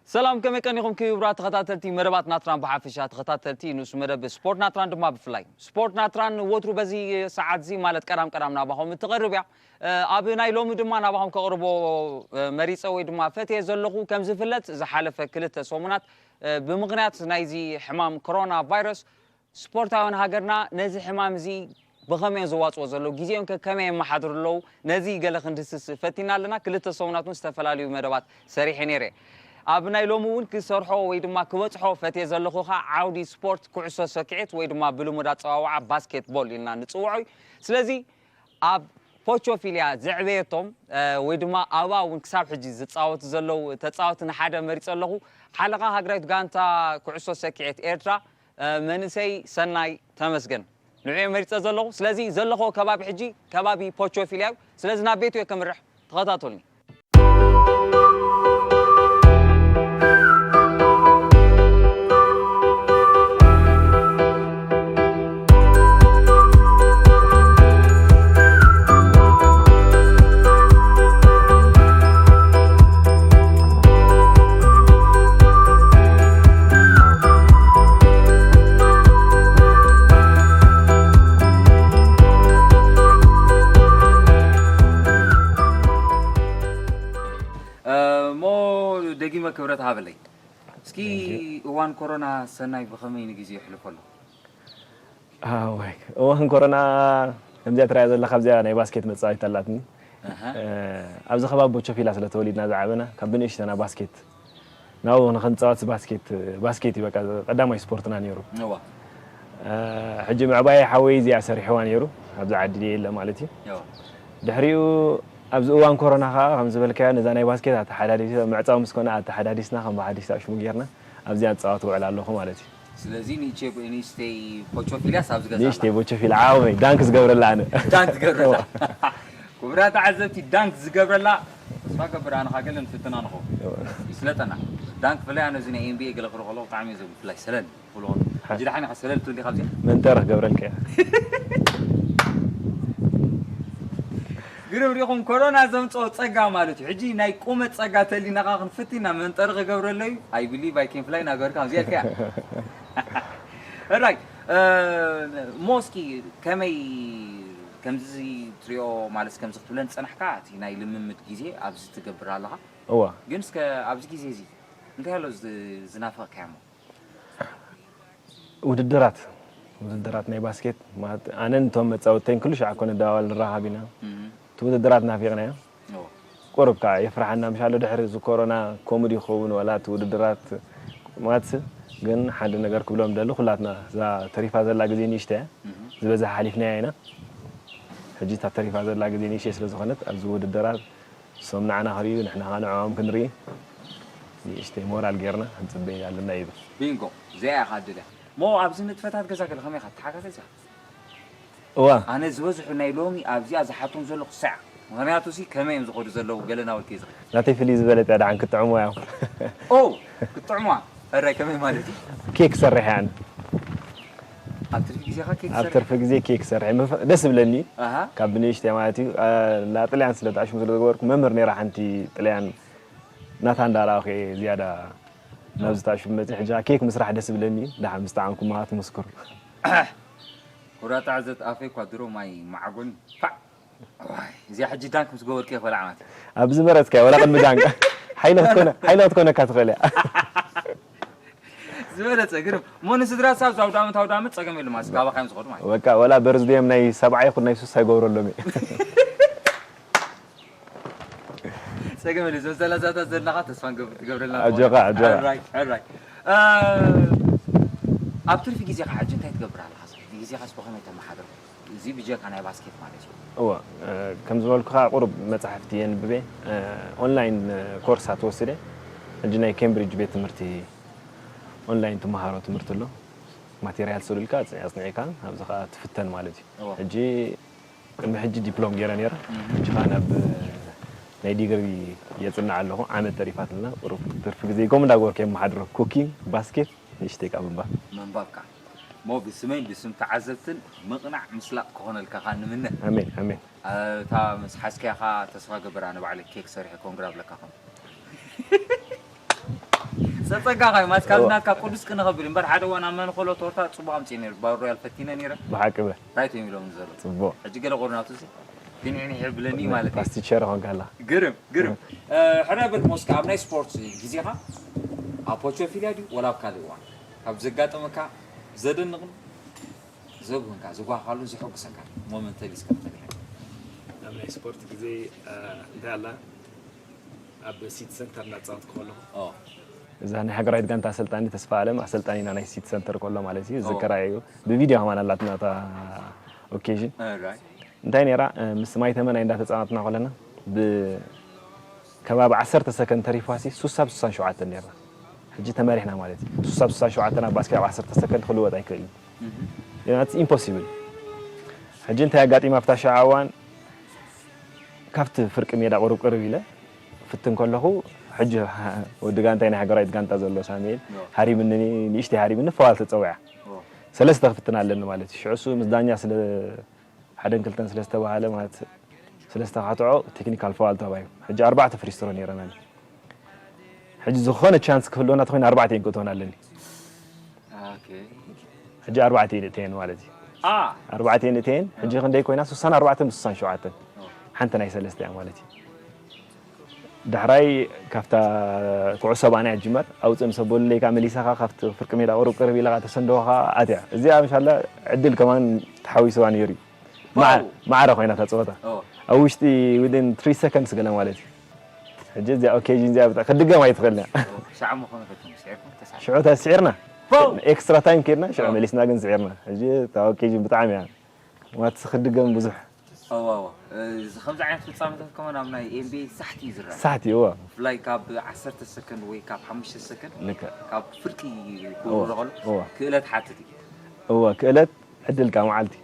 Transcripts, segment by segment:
ሰላም፣ ከመይ ቀኒኹም ክቡራት ተኸታተልቲ መደባት ናትራን፣ ብሓፈሻ ተኸታተልቲ ንሱ መደብ ስፖርት ናትራን ድማ ብፍላይ? ስፖርት ናትራን ወትሩ በዚ ሰዓት እዚ፣ ማለት ቀዳም ቀዳም ናባኹም እትቐርብ እያ። እ፣ ኣብ ናይ ሎሚ ድማ ናባኹም ከቕርቦ፣ እ፣ መሪጸ ወይ ድማ ፈትየ ዘለኹ፣ ከም ዝፍለጥ ዝሓለፈ ክልተ ሰሙናት፣ እ፣ ብምኽንያት ናይዚ ሕማም ኮሮና ቫይረስ ስፖርታውያን ሃገርና ነዚ ሕማም እዚ ብኸመይ እዮም ዘዋጽኦ ዘለዉ? ግዜኦም ከ ከመይ የመሓድሩ ኣለዉ? ነዚ ገለ ክንድስስ ፈቲና ኣለና። ክልተ ሰሙናት እውን ዝተፈላለዩ መደባት ሰሪሐ ነይረ። ኣብ ናይ ሎሚ እውን ክሰርሖ ወይ ድማ ክበጽሖ ፈትየ ዘለኹ ኸኣ ዓውዲ ስፖርት ኩዕሶ ሰኪዔት ወይ ድማ ብልሙድ ኣጸዋውዓ ባስኬትቦል ኢልና ንጽውዖ እዩ። ስለዚ ኣብ ፖቾፊልያ ዘዕበየቶም፣ እ፣ ወይ ድማ ኣብኣ እውን ክሳብ ሕጂ ዝጻወቱ ዘለዉ ተጻወቲ ንሓደ መሪጸ ኣለኹ። ሓለቓ ሃገራዊት ጋንታ ኩዕሶ ሰኪዔት ኤርትራ፣ እ፣ መንእሰይ ሰናይ ተመስገን። ንዕኡ መሪጸ ዘለኹ። ስለዚ ዘለኹ ከባቢ ሕጂ ከባቢ ፖቾፊልያ እዩ። ስለዚ ናብ ቤቱ እየ ከምርሕ። ተኸታተሉኒ። እሞ ደጊመ ክብረት ሃበለይ። እስኪ፣ Thank you። እዋን ኮሮና ሰናይ ብኸመይ ንግዜ የሕልፎ ኣሎ? ኣዋይ፣ እዋን ኮሮና ከምዚኣ ትረኣ ዘለኻ፣ ኣብዚኣ ናይ ባስኬት መጻወቲት ኣላትኒ። ኣሃ። እ፣ ኣብዚ ከባቢ ቦቾፊላ ስለ ተወሊድና ዝዓበና፣ ካብ ብንእሽተና ባስኬት ናብኡ ንኽንጻወት ባስኬት፣ ባስኬት እዩ በቃ ቀዳማይ ስፖርትና ነይሩ። እዋ። እ፣ ሕጂ ምዕባየ ሓወይ እዚኣ ሰሪሕዋ ነይሩ፣ ኣብዚ ዓዲ የለ ማለት እዩ። እዋ። ድሕሪኡ ኣብዚ እዋን ኮሮና ኸኣ ከም ዝበልካዮ ነዛ ናይ ባስኬት ኣተሓዳዲስ-፣ ምዕጻው ምስ ኮነ ኣተሓዳዲስና ከም ብሓዲሽ ሽሙ ጌርና ኣብዚኣ እጻወት ውዕል ኣለኹ ማለት እዩ። ስለዚ ንእቼ-፣ ንእሽተይ ቦቾፊልያስ ኣብዚ ገዛ ኣላ። ንእሽተይ ቦቾፊላ ዓቕመይ ዳንክ ዝገብረላ ኣነ። ዳንክ ትገብረላ። ክቡራት ተዓዘብቲ፣ ዳንክ ዝገብረላ ተስፋ ገብር፣ ኣነ ኻገለ ንፍትና ንኸው። እዋ። ይስለጠና። ዳንክ ፍላይ ኣነ እዚ ናይ ኤን ቢ ኤ ገለ ክርኢ ከለኹ ብጣዕሚ እዮም ዘብሉ፣ ብፍላይ ሰለል ክብሉ ከለኹ። ሓ- ሕጂ ደሓን ኢኻ ሰለል ትብል ዲኻ ኣብዚኣ? መንጠረ ክገብረልካ እየ። ግርም ሪኹም፣ ኮሮና ዘምጽኦ ጸጋ ማለት እዩ። ሕጂ ናይ ቁመት ጸጋ ተሊናኻ ክንፍትና መንጠሪ ክገብረለዩ፣ I believe I can fly ናገርካ ከምዚ ኢልካ እያ። እራይ፣ እ፣ ሞስኪ ከመይ ከምዚ ትሪኦ ማለት ከምዚ ክትብለን ዝጸናሕካ እቲ ናይ ልምምድ ግዜ ኣብዚ ትገብር ኣለኻ? እዋ። ግን እስከ ኣብዚ ግዜ እዚ እንታይ ኣሎ ዝ-፣ ዝናፈቕካዮ እሞ? ውድድራት፣ ውድድራት ናይ ባስኬት ማለት ኣነን እቶም መጻወተይን ኩሉ ሻዕ እኮ ንደዋወል ንራኸብ ኢና። እም። እቲ ውድድራት ናፊቕናዮ። እዎ። ቁሩብ ከኣ የፍርሓና ምሻሎ ድሕሪ እዚ ኮሮና ኮሙድ ይኸውን ወላ እቲ ውድድራት ማለት ግን ሓደ ነገር ክብሎም ደሊ ኩላትና እዛ ተሪፋ ዘላ ግዜ ንእሽተ እያ። እም። ዝበዝሕ ሓሊፍናያ ኢና። ሕጂ እታ ተሪፋ ዘላ ግዜ ንእሽተ ስለ ዝኾነት ኣብዚ ውድድራት እሶም ንዓና ክርእዩ፣ ንሕና ኸኣ ንዕኦም ክንርኢ፣ ንእሽተይ ሞራል ጌርና ክንጽበ ኣለና ይብል። ቢንጎ፣ እዚኣ እያ ኻድልያ። እሞ ኣብዚ ንጥፈታት ገዛ ገለ ኸመይ ኢኻ ትተሓጋገዝ ኢኻ? እዋ። ኣነ ዝበዝሑ ናይ ሎሚ ኣብዚኣ ዝሓቶም ዘለኹ ሳዕ። ምኽንያቱ ሲ ከመይ እዮም ዝኸዱ ዘለዉ ገለ ናበልኩ እየ ዝኽእል። ናተይ ፍልይ ዝበለት እያ፣ ደሓን ክትጥዕምዋ እዮም። ኦ፣ ክትጥዕምዋ? ሕራይ ከመይ ማለት እዩ? ኬክ ክሰርሕ እየ ኣነ። ኣብ ትርፊ ግዜኻ ኬክ ኣብ ትሰርሕ? ትርፊ ግዜ ኬክ ክሰርሕ እየ። መፈ-፣ ደስ ይብለኒ። ኣሃ። ካብ ብንእሽተይ ማለት እዩ። ኣ፣ ናብ ጥልያን ስለ ተዓሽሙ ስለ ዝገበርኩ መምህር ነይራ ሓንቲ ጥልያን ናታ እንዳረኣኹ እየ ዝያዳ ናብዚ ተዓሽሙ መፂእ። ሕጂ ኬክ ምስራሕ ደስ ይብለኒ። ደሓን ምስ ጠዓምኩማ ትምስክሩ። ኩራታ ዓዘት ኣፈይ እኳ ድሮ ማይ ማዕጎኒ። ፋዕ! ዋይ፣ እዚኣ ሕጂ ዳንክ ምስ ገበርክዮ ክበልዓ ማለት እዩ። ኣብ ዝመረጽካዮ፣ ወላ ቅድሚ ዳንክ። ሓይሎ ክትኮነ-፣ ሓይሎ ክትኮነካ ትኽእል እያ። ዝበለጸ፣ ግርም። እሞ ንስድራ ሳብ ኣብዚ ኣውዳመት ኣውዳመት ጸገም የለን ማለት፣ ካባኻ እዮም ዝኸዱ ማለት እዩ። በቃ፣ ወላ በርዝደዮም ናይ ሰብዓ ይኹን ናይ ሱሳ ይገብረሎም እየ። ጸገም የለን። እዞም ሰላሳታት ዘለኻ ተስፋ ንገብ-፣ ትገብረልና ኣጆኻ፣ ትኾን። ኣጆኻ። ሕራይ፣ ሕራይ። እ፣ ኣብ ትርፊ ግዜኻ ሕጂ እንታይ ትገብር ኣለኻ? ትርፊ ግዜኻስ ብኸመይ ተመሓድሮ? እዚ ብጀካ ናይ ባስኬት ማለት እዩ። እወ፣ እ፣ ከም ዝበልኩኻ ቁሩብ መጻሕፍቲ የንብብ እየ። እ፣ ኦንላይን፣ እ፣ ኮርሳት ወስድ እየ። ሕጂ ናይ ኬምብሪጅ ቤት ትምህርቲ ኦንላይን ትመሃሮ ትምህርቲ ኣሎ። ማቴርያል ስእሉ ኢልካ ኣጽኒ-፣ ኣጽኒዕካ ኣብዚ ኸኣ ትፍተን ማለት እዩ። እወ። ሕጂ ቅድሚ ሕጂ ዲፕሎም ገይረ ነይረ። እም። ሕጂ ኸኣ ናብ ናይ ዲግሪ የጽንዕ ኣለኹ። ዓመት ተሪፋትልና። ቁሩብ ትርፊ ግዜ ከምኡ እንዳገበርኩ የመሓድሮ። ኩኪንግ፣ ባስኬት፣ ንእሽተይ ከኣ ምንባብ። ምንባብ ከኣ። እሞ ብስመይን ብስም ተዓዘብትን ምቕናዕ ምስላጥ ክኾነልካ ከኣ ንምነ። ኣሜን፣ ኣሜን። እታ ምስ ሓዝካያ ከኣ ተስፋ ገብር ኣነ ባዕለይ ኬክ ሰሪሐ ኮንግራ እብለካ ኸም። ተጸጋኻ እዩ ማለት ካብ ናካ ቅዱስ ክንኸብል እምበር ሓደ እዋን ኣብ መንኸሎ ቶርታ ጽቡቕ ኣምጽእ ነይሩ ባብ ሮያል ፈቲነ ነይረ። ብሓቂ በ ራይት እዮም ኢሎም ዘሎ። ጽቡቕ ሕጂ ገለ ቁርናቱ ሲ ፊንዒን ይሕብለኒ ማለት እዩ። ፓስቲ ቸር ኾንካ ኣላ ግርም ግርም ሕረ በል ሞስካ ኣብ ናይ ስፖርት ግዜኻ ኣብ ፖቾፊልያ ድዩ ወላ ኣብ ካልእ እዋን ካብ ዘጋጠመካ ዘደንቕን ዘብህንካ ዝጓኻሉን ዘሐጉሰካ ሞመንት ተሊስካ ትፈልጥ ኣብ ናይ ስፖርት ግዜ እንታይ ኣላ ኣብ ሲቲ ሰንተር እናተፃወትኩ ከለኹ እዛ ናይ ሃገራዊት ጋንታ ኣሰልጣኒ ተስፋ ኣለም ኣሰልጣኒና ናይ ሲቲ ሰንተር ከሎ ማለት እዩ ዝከራየ እዩ ብቪድዮ ከማን ኣላትና እታ ኦኬዥን እንታይ ነራ ምስ ማይ ተመናይ እንዳተፃወትና ከለና ብ ከባቢ ዓሰርተ ሰከንድ ተሪፋሲ ሱሳ ብ ሱሳን ሸውዓተን ነርና ሕጂ ተመሪሕና ማለት እዩ ሱሳ ብ ሱሳን ሸውዓተን ኣብ ባስኬት ኣብ ዓሰርተ ሰከንድ ክልወጥ ኣይክእል እዩ ኢምፖሲብል ሕጂ እንታይ ኣጋጢማ ኣብታ ሸዓ እዋን ካብቲ ፍርቂ ሜዳ ቁርብ ቅርብ ኢለ ፍትን ከለኹ ሕጂ ወዲ ጋንታይ ናይ ሃገራዊት ጋንታ ዘሎ ሳሙኤል ሃሪምኒ ንእሽተይ ሃሪምኒ ፈዋል ተፀዊዓ ሰለስተ ክፍትን ኣለኒ ማለት እዩ ሽዑ እሱ ምስ ዳኛ ስለ ሓደን ክልተን ስለ ዝተባሃለ ማለት ስለ ዝተኻትዖ ቴክኒካል ፈዋል ተባሂሉ ሕጂ ኣርባዕተ ፍሪስትሮ ነይረና ሕጂ ዝኾነ ቻንስ ክህልወና ተኮይኑ ኣርባዕተ እየን ክእትወን ኣለኒ ሕጂ ኣርባዕተ እየን እተየን ማለት እዩ ኣርባዕተ እየን እተየን ሕጂ ክንደይ ኮይና ስሳን ኣርባዕተን ብስሳን ሸውዓተን ሓንቲ ናይ ሰለስተ እያ ማለት እዩ ዳሕራይ ካብታ ኩዕሶ ባና እያ ትጅመር ኣውፅእ ምስ ኣበሉለይ ከዓ መሊሰኻ ካብቲ ፍርቂ ሜዳ ቁርብ ቅርብ ኢለኻ ተሰንደወኻ ኣትያ እዚኣ ምሻላ ዕድል ከማን ተሓዊስዋ ነይሩ እዩ ማዕረ ኮይና እታ ፀወታ ኣብ ውሽጢ within three seconds ገለ ማለት እዩ ሕጂ እዚኣ ኦኬዥን እዚኣ ብጣ ክድገም ኣይትኽእልን እያ ሰዓሞ ከመይ ፈትኩም ስዒርኩም ተሳዕ ሽዑ ተስዒርና ኤክስትራ ታይም ከድና ሽዑ መሊስና ግን ስዒርና ሕጂ እታ ኦኬዥን ብጣዕሚ እያ ማትስ ክድገም ብዙሕ እዋ እዋ እዚ ከምዚ ዓይነት ፍጻመታት ከማን ኣብ ናይ ኤንቢኤ ሳሕቲ እዩ ዝረአ ሳሕቲ እዋ ብፍላይ ካብ ዓሰርተ ሰከንድ ወይ ካብ ሓሙሽተ ሰከንድ ልክዕ ካብ ፍርቂ ክውርዶ ከሎ እዋ ክእለት ሓትት እዩ እዋ ክእለት ዕድልካ መዓልቲ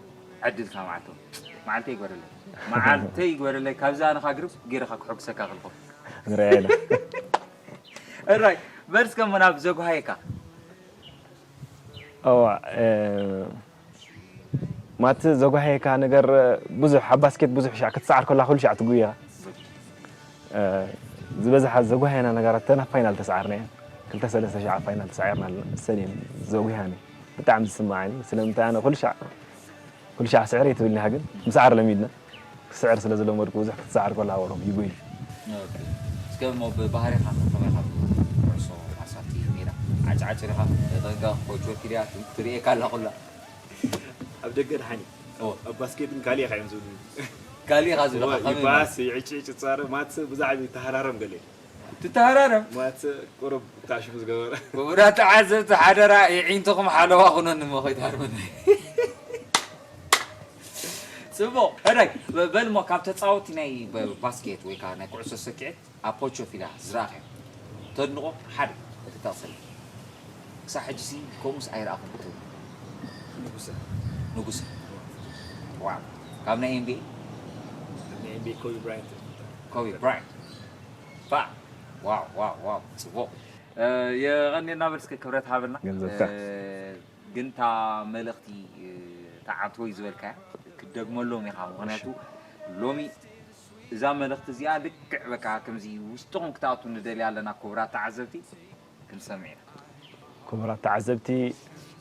ዕድልካ መዓልቲ መዓልተይ ይግበረለይ መዓልተይ ይግበረለይ ካብዚ ኣነ ካግርብ ገይረኻ ክሕጉሰካ ክልኮ ንረኣየና እራይ በርስከ መናብ ዘጉሃየካ እዋ ማት ዘጓሃየካ ነገር ብዙሕ ኣብ ባስኬት ብዙሕ ሻዕ ክትሰዓር ከላ ኩሉ ሻዕ ትጉያ ዝበዝሓ ዘጓሃየና ነገራት ተና ፋይናል ተሰዓርና እየን ክልተ ሰለስተ ሻዕ ፋይናል ተሳዒርና ኣለና እሰን እየን ዘጉሃኒ ብጣዕሚ ዝስማዓኒ ስለምንታይ ኣነ ኩሉ ሻዕ ኩሉ ሻዕ ስዕር እየ ትብልኒ ሃግን ምስዓር ለሚድና ክስዕር ስለ ዝለመድኩ ብዙሕ ክትሰዓር ከላ ወሮም ይጉይል እስከ እሞ ብባህሪኻ ከመይ ካብ ኩዕሶ ማሳቲ ሜዳ ዓጭዓጭ ዲኻ ጠጋ ኮች ወኪልያ ትርእየካ ኣላ ኩላ ኣብ ደገ ድሓኒ ኣብ ባስኬትን ካሊእ ኢኻ እዮም ዝብሉ ካሊእ ኢኻ ዝብሉ ይባስ ይዕጭጭ ፃረ ማት ብዛዕባ ተሃራረም ገለ ትተሃራረም ማት ቁሩብ ታሽሙ ዝገበረ ክቡራት ተዓዘብቲ ሓደራ ይዒንትኹም ሓለዋ ኩኖኒ እሞ ከይትሃርመኒ ጽቡቕ ሕራይ በልሞ ካብ ተፃወቲ ናይ ባስኬት ወይ ከዓ ናይ ኩዕሶ ሰኪዐት ኣብ ፖቾ ፊላ ዝረኣኸዮ ተድንቖ ሓደ እቲ ጠቕሰል ክሳብ ሕጂ ሲ ከምኡስ ኣይረኣኹም ትብሉ ንጉሰ ንጉሰ ዋው ካብ ናይ ኤንቢኤ ናይ ኤንቢኤ ኮቢ ብራይንት ኮቢ ብራይንት ባ ዋው ዋው ዋው ጽቡቕ የቐንየና በል እስከ ክብረት ሃበልና ገንዘብካ ግን እታ መልእኽቲ እታ ዓንተወይ ዝበልካያ ክትደግመሎም ኢኻ ምኽንያቱ ሎሚ እዛ መልእኽቲ እዚኣ ልክዕ በቃ ከምዚ ውሽጥኹም ክትኣቱ ንደልያ ኣለና ክቡራት ተዓዘብቲ ክንሰምዕ ኢና ክቡራት ተዓዘብቲ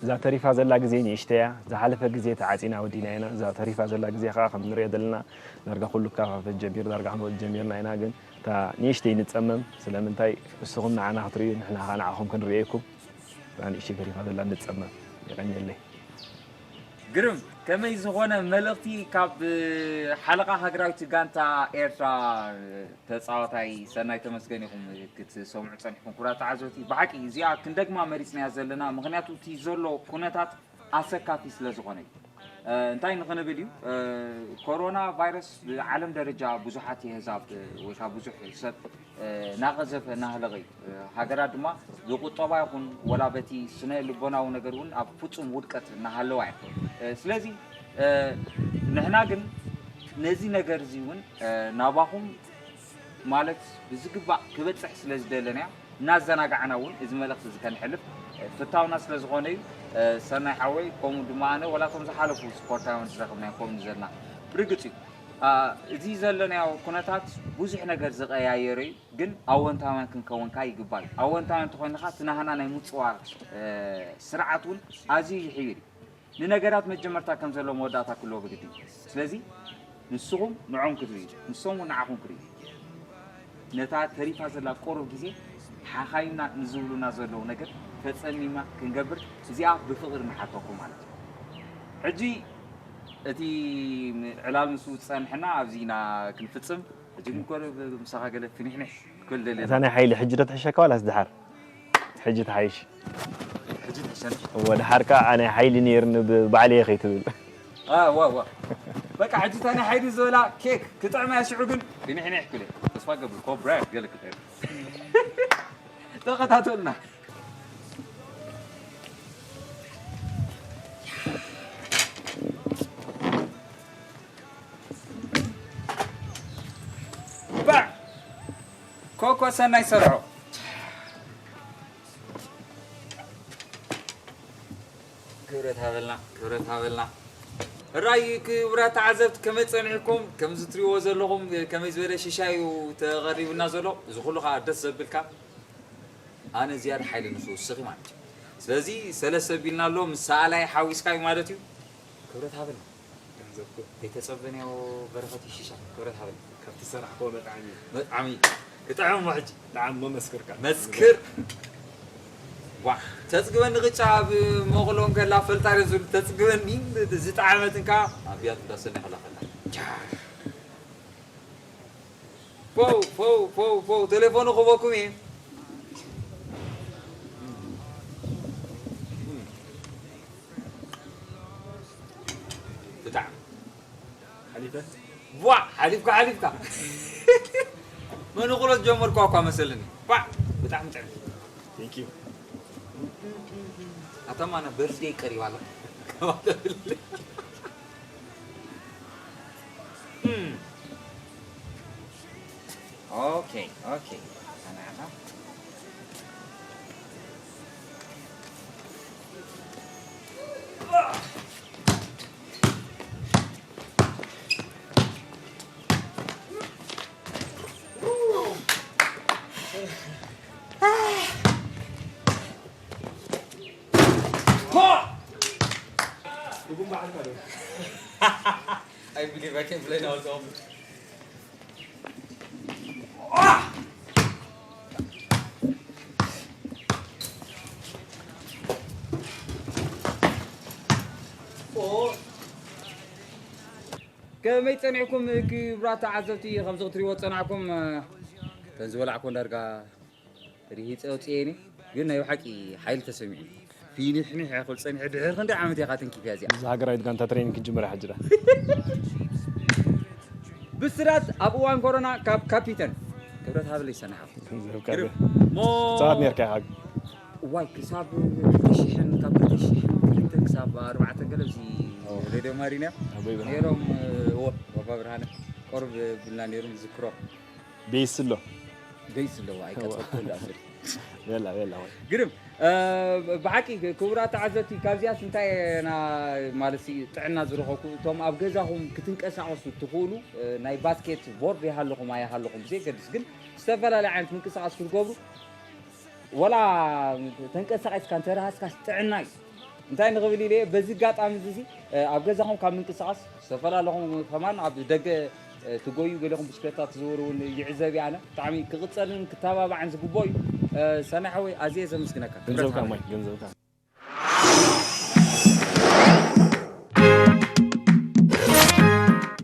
እዛ ተሪፋ ዘላ ግዜ ንእሽተያ ዝሓለፈ ግዜ ተዓፂና ወዲና ኢና እዛ ተሪፋ ዘላ ግዜ ከዓ ከም ንሪኦ ዘለና ዳርጋ ኩሉ ካፋፈት ጀሚሩ ዳርጋ ክንወድ ጀሚርና ኢና ግን እታ ንእሽተይ ንፀመም ስለምንታይ ንስኹም ንዓና ክትርእዩ ንሕና ከዓ ንዓኹም ክንርእየኩም እታ ንእሽተይ ተሪፋ ዘላ ንፀመም የቐንየለይ ግርም ከመይ ዝኾነ መልእኽቲ ካብ ሓለቓ ሃገራዊት ጋንታ ኤርትራ ተፃዋታይ ሰናይ ተመስገን ኢኹም ክትሰምዑ ፀኒሕኩም ኩራት ተዓዘብቲ ብሓቂ እዚኣ ክንደግማ መሪፅናያ ዘለና ምክንያቱ እቲ ዘሎ ኩነታት ኣሰካፊ ስለ ዝኾነ እዩ እንታይ ንኽንብል እዩ ኮሮና ቫይረስ ብዓለም ደረጃ ብዙሓት የህዛብ ወይ ከዓ ብዙሕ ሰብ ናቐዘፈ ናህለቐ እዩ ሃገራት ድማ ብቁጠባ ይኹን ወላ በቲ ስነ ልቦናዊ ነገር እውን ኣብ ፍፁም ውድቀት እናሃለዋ እየን ስለዚ ንሕና ግን ነዚ ነገር እዚ እውን ናባኹም ማለት ብዝግባእ ክበፅሕ ስለ ዝደለና እናዘናጋዕና እውን እዚ መልእኽቲ እዚ ከንሕልፍ ፍታውና ስለ ዝኾነ እዩ ሰናይ ሓወይ ከምኡ ድማ ኣነ ወላቶም ዝሓለፉ ስፖርታውያን ዝረኽብና ከምኡ ዘለና ብርግፅ እዩ እዚ ዘለናዮ ኩነታት ብዙሕ ነገር ዝቐያየረ እዩ፣ ግን ኣወንታውያን ክንከውን ከኣ ይግባእ እዩ። ኣወንታውያን እንተኾይንኻ እቲ ናህና ናይ ምጽዋር ስርዓት እውን ኣዝዩ ይሕይል እዩ። ንነገራት መጀመርታ ከም ዘለዎ መወዳእታ ክህልዎ ብግዲ እዩ። ስለዚ ንስኹም ንዖም ክትርእዩ፣ ንሶም እውን ንዓኹም ክርእዩ። ነታ ተሪፋ ዘላ ቁሩብ ግዜ ሓኻይምና ንዝብሉና ዘለዉ ነገር ፈጸሚምና ክንገብር እዚኣ ብፍቕሪ ንሓተኩም ማለት እዩ። ሕጂ እቲ ዕላል ምስኡ ዝጸንሐና ኣብዚ ኢና ክንፍጽም። ሕጂ ግን ኮ-፣ ምሳኻ ገለ ፍኒሕኒሕ ክብል ደልየ። እታ ናይ ሓይሊ ሕጂ ዶ ትሕሸካ ዋላስ ድሓር? ሕጂ ትሓይሽ። ሕጂ ትሕሸኒ። እወ፣ ድሓር ከኣ ናይ ሓይሊ ነይርኒ ብ-፣ ባዕለየ ከይትብል። ዋ፣ ዋ። በቃ፣ ሕጂ እታ ናይ ሓይሊ ዝበላ ኬክ ክጥዕማ እያ፣ ሽዑ ግን ፍኒሕኒሕ ክብል እየ። ተስፋ ገብር፣ ኮብራ ገለ ክጥዕም። ተኸታተሉና። ባዕ! ኮኮ ሰናይ ሰርሖ። ክብረት ሃበልና፣ ክብረት ሃበልና። ሕራይ ክቡራት ተዓዘብቲ፣ ከመይ ጸኒሕኩም? ከምዚ ትሪእዎ ዘለኹም ከመይ ዝበለ ሽሻይ እዩ ተቐሪቡና ዘሎ። እዚ ኩሉ ኸኣ ደስ ዘብልካ፣ ኣነ ዝያዳ ሓይሊ ንሱ ውስኺ ማለት እዩ። ስለዚ ሰለስተ ቢልና ኣሎ፣ ምስ ሰኣላይ ሓዊስካ እዩ ማለት እዩ። ክብረት ሃበልና። ገንዘብኩ። ዘይተጸበንዮ በረኸት ይሽሻ። ክብረት ሃበልና። ካብቲ ዝሰራሕክዎ መጥዓሚ። መጥዓሚ። ክጥዕም እሞ ሕጂ። ጥዓም እሞ መስክርካ። መስክር። ዋ፣ ተጽግበኒ ቅጫ ኣብ መቕሎ እንከላ ፈልጣ ድዮም ዝብሉ፣ ተጽግበኒ ዝጠዓመት እንካ ኣብ ቢያት እንዳሰኒ ከላ ፈልጣ። ቻ። ፎው፣ ፎው፣ ፎው፣ ፎው፣ ቴሌፎኑ ክህበኩም እየ። ብጣዕሚ። ሓሊፈ? ዋ፣ ሓሊፍካ፣ ሓሊፍካ። መንቑሎ ዝጀመርኳ እኳ መሰለኒ። ዋ፣ ብጣዕሚ ጥዕም። Thank you። ኣታ ማና በርዝደይ ቀሪባ ኣላ። እም። ኦኬ፣ ኦኬ። ኣና ኣታ። I believe I can play now also. ከመይ ጸኒሕኩም ክቡራት ተዓዘብቲ? ከምዚ ክትሪእዎ ዝጸናሕኩም፣ እተን ዝበላዕኩወን ዳርጋ ርሂጸ ወጽኤ እየ፣ ግን ናይ ብሓቂ ሓይሊ ተሰሚዑ። ፊኒሕኒሕ እየ ክብል ጸኒሐ፣ ድሕሪ ክንደይ ዓመት ኢኻ ተንኪፍያ እዚኣ? እዛ ሃገራዊት ጋንታ ትሬኒንግ ክጅምር እያ ሕጂ ደኣ። ብስራት ኣብ እዋን ኮሮና ካብ ካፒተን ክብረት ሃበለይ ሰናሓው። ገንዘብካ ግርም። ዶ? ሞ-፣ ትጻወት ነርካ ኢኻ? እዋይ፣ ክሳብ ክልተ ሽሕን፣ ካብ ክልተ ሽሕን ክልተ ክሳብ ኣርባዕተ ገለ ኣብዚ ኦ። ሬድዮ ማሪና ኣቦይ ብርሃነ። ነይሮም፣ እ፣ ዎ፣ ባባ ብርሃነ። ቆርብ ብልና ነይሩ፣ ዝክሮ። ቤስ ኣሎ። ቤስ ኣለዎ፣ ኣይቀጸልኩ እዋ። እንዳእምር። ቤላ፣ ቤላ፣ ወይ። ግርም። እ፣ ብሓቂ ክቡራት ተዓዘብቲ፣ ካብዚኣስ እንታይ ኢና ማለት ሲ ጥዕና ዝረኸብኩ? እቶም ኣብ ገዛኹም ክትንቀሳቐሱ እትኽእሉ፣ እ፣ ናይ ባስኬት ቦርድ ይሃለኹም ኣይሃለኹም ብዘይገድስ፣ ግን ዝተፈላለየ ዓይነት ምንቅስቓስ ክትገብሩ፣ ወላ ተንቀሳቒስካ እንተረሃስካስ ጥዕና እዩ። እንታይ ንኽብል ኢለ እየ፣ በዚ ኣጋጣሚ እዚ፣ እ፣ ኣብ ገዛኹም ካብ ምንቅስቓስ፣ ዝተፈላለኹም ከማን ኣብ ደገ፣ እ፣ ትጎዩ፣ ገለኹም ብሽክለታ ትዝውሩ እውን ይዕዘብ እየ ኣነ። ብጣዕሚ ክቕጸልን ክተባባዕን ዝግብኦ እዩ። እ፣ ሰናይ ሓወይ፣ ኣዝየ ዘመስግነካ። ክብረት ገንዘብካ ሃበኒ። ማይ፣ ገንዘብካ።